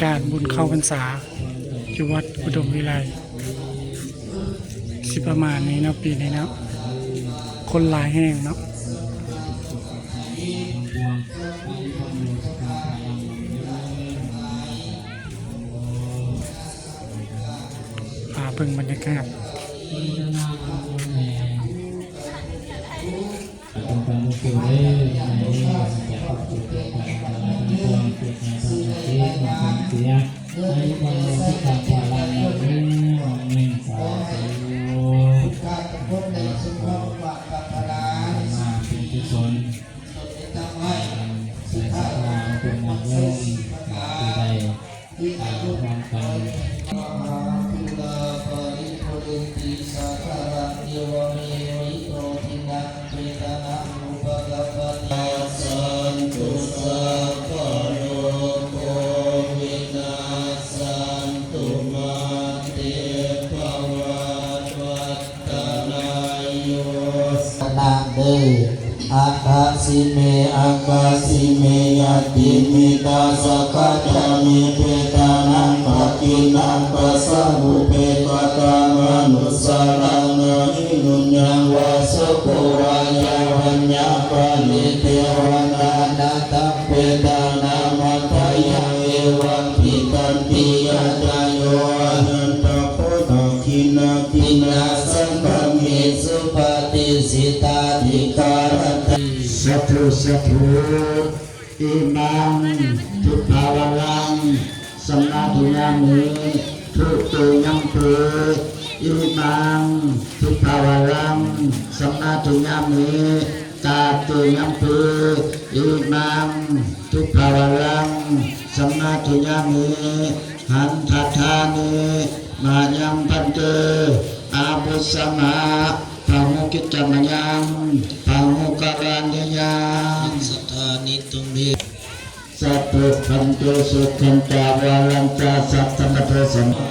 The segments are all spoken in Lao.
ການບຸນເຂົ້າພັນສາຢູ່ວັດອຸດົມວິໄລ ຊິປະມານນີ້ເນາະ ປີນີ້ເນາະ ຄົນຫຼາຍແຮງເນາະ. ພາເບິ່ງບັນຍາກາດ ມະຫາພູລາປະລິພູເຣນຕິສາຄາລັງ ເອວະເມ ວະອິໂຕ ທິນນາ ເປຕານັງ ອຸປະກັບປະຕິ ຕັດສັນຕຸ ສັບພະໂລໂກ ວິນາສສັນຕຸ ມາເຕ ພະວັດວັດ ຕະລາໂຍ ສະນະເດີ ອັດຖາຊິເມ ອັກຂະຊິເມ ຍະຕິມິດຕາສະກະດາມິ ເປຕານັງ ພະກິນນັງ ປັດສະຫຸເປກະຕາ ມະນຸດສານັງ ນາຫິໂນຍະ ວາສຸໂກ ວາຍາ ວັນຍາ ປະລິເທວະນາ ນະຕະ ເປຕານັງ ມັດທະຍັງ ເອວັງ ທິດຕັນຕິ ຍະຖາໂຍ ອະຫັນຕະ ໂພ ທັກຂິນາທິນາ ສັງຄະເມ ສຸປະຕິດຖິຕາທິກາລັນຕະ ສາທຸ ສາທຸ ອິມັງ ທຸດທາວະລັງ ສະມາທິຍາມິ ທຸຕິຍຳປີ ອິມັງ ທຸດທາວະລັງ ສະມາທິຍາມິ ຕະຕິຍຳປີ ອິມັງ ທຸດທາວະລັງ ສະມາທິຍາມິ ຫັນທະທານິ ມະຍັງ ພັນເຕ ອາວຸສະມະ ພະຫຸກິດຈະມະຍັງ ພະຫຸກະວານິຍັງ ສະຖານິຕຸມເມ ສາທຸ ພັນເຕ ສຸຂັນຈາ ວາລັນຈາ ສັດທະມະເທ ສະມາ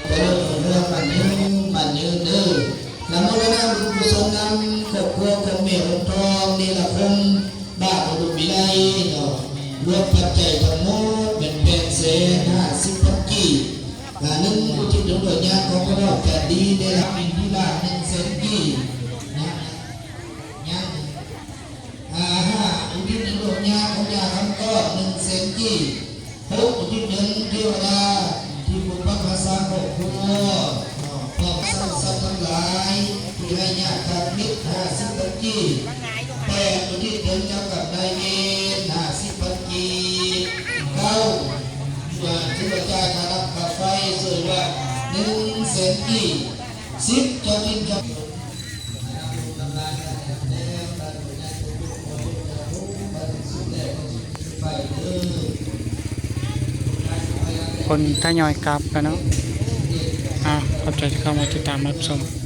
ເຈະເລີນຮຸ່ງເຮືອງ ໝັ້ນຍືນ ໝັ້ນຍືນເດີ ລະໂມທະນາບຸນກຸສົນນຳຄອບຄົວຂອງແມ່ຫົງທອງ ເນລະຄົມ ບ້ານອຸດົມວິໄລເນາະ ລວມປັດໄຈທັງໝົດແມ່ນແປດແສນຫ້າສິບພັນກີບ ອາ ໜຶ່ງ ອຸທິດດວງດວງຍາຂອງພໍ່ນ້ອງຈັນດີ ເນລະ ເປັນທີ່ລາດໜຶ່ງແສນກີບນະ ຍັງ ອາ ຫ້າ ອຸທິດໃນດວງຍາຂອງຍ່າຄຳກ້ອນໜຶ່ງແສນກີບ, ຫົກ ອຸທິດເຖິງເທວະດາທີ່ປົກປັກຮັກສາຄອບຄົວ ພ້ອມທັງສັດທັງຫຼາຍທີ່ໄຮ້ຍາກຂາດມິດຫ້າສິບພັນກີບ, ແປດ ອຸທິດເຖິງເຈົ້າກຳນາຍເວນຫ້າສິບພັນກີບ, ເກົ້າ ຖືວ່າຈ່າຍຄ່ານ້ຳຄ່າໄຟຊ່ວຍວັດໜຶ່ງແສນກີບ, ສິບ ເຈົ້າຖິ່ນເຈົ້າ ຄົນທະຍອຍກັບແລ້ວເນາະ. ອາ ຂອບໃຈທີ່ເຂົ້າມາຕິດຕາມຮັບຊົມ.